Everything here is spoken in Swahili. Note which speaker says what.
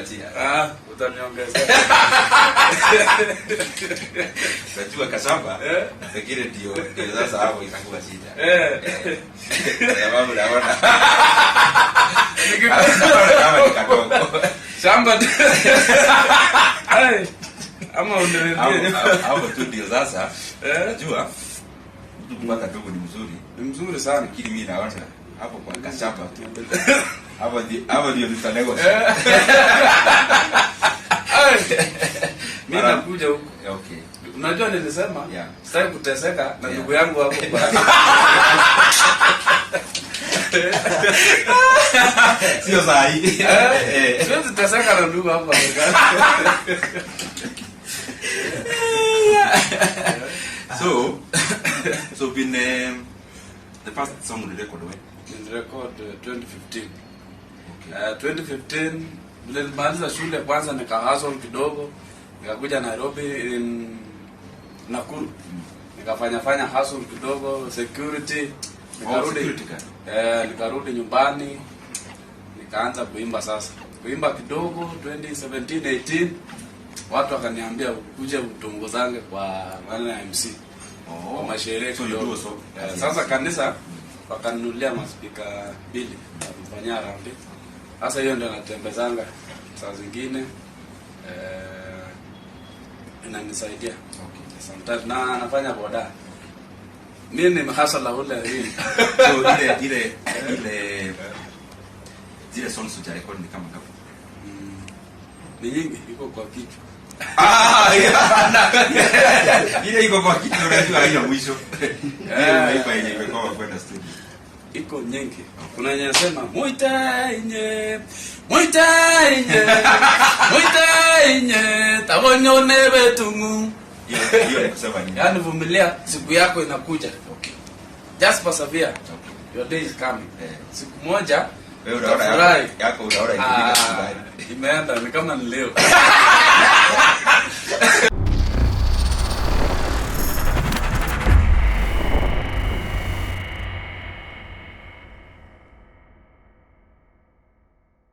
Speaker 1: Nitakupatia.
Speaker 2: Ah, utaniongezea.
Speaker 1: Unajua kashamba
Speaker 2: Eh?
Speaker 1: pengine ndio sasa hapo itakuwa shida.
Speaker 2: Eh.
Speaker 1: Kwa sababu naona kama ni kadogo.
Speaker 2: Shamba. Ai. Ama uniambie.
Speaker 1: Hapo tu ndio sasa.
Speaker 2: Eh?
Speaker 1: Unajua mtu kupata ndugu ni mzuri.
Speaker 2: Ni mzuri sana.
Speaker 1: Lakini mimi naona hapo kwa kashamba tu. Hapo ndio tutanegotiate.
Speaker 2: Ai. Mimi nakuja huko.
Speaker 1: Okay.
Speaker 2: Unajua nilisema sitaki kuteseka na ndugu yangu hapo kwa.
Speaker 1: Sio saa hii.
Speaker 2: Eh, siwezi teseka na ndugu hapo.
Speaker 1: So been the first song we record when?
Speaker 2: Nilirecord 2015.
Speaker 1: Okay.
Speaker 2: 2015 vile nilimaliza shule kwanza nika hustle kidogo, nikakuja Nairobi in Nakuru. Nikafanya fanya hustle kidogo security, nikarudi.
Speaker 1: Oh, security guard.
Speaker 2: Nikarudi nyumbani nikaanza kuimba sasa. Kuimba kidogo 2017 18 watu wakaniambia ukuje utongozange kwa maana ya MC.
Speaker 1: Oh.
Speaker 2: Kwa masherehe
Speaker 1: So you
Speaker 2: kidogo.
Speaker 1: do so.
Speaker 2: Sasa kanisa wakanunulia maspika mbili kufanyia rambi. Sasa hiyo ndio natembezanga saa zingine, inanisaidia.
Speaker 1: Okay.
Speaker 2: Sometimes na nafanya boda. Mimi ni mhasala ule hii.
Speaker 1: So ile ile zile songs uja record ni kama ngapi?
Speaker 2: Ni nyingi iko kwa kichwa.
Speaker 1: Ah, yeah. Ile iko kwa kichwa, unajua haina mwisho. Ile unaipa yenye imekuwa kwenda studio.
Speaker 2: Iko nyingi. Kuna yenye nasema muitenye, muitenye, muitenye tabonyone betungu.
Speaker 1: Hiyo ni kusema nini?
Speaker 2: Yaani vumilia, siku yako inakuja.
Speaker 1: Okay.
Speaker 2: Just persevere.
Speaker 1: Okay.
Speaker 2: Your day is coming. Siku moja
Speaker 1: Wewe unaona
Speaker 2: utafurahi.
Speaker 1: yako unaona ikifika
Speaker 2: Ah,
Speaker 1: siku gani?
Speaker 2: imeenda ni kama ni leo.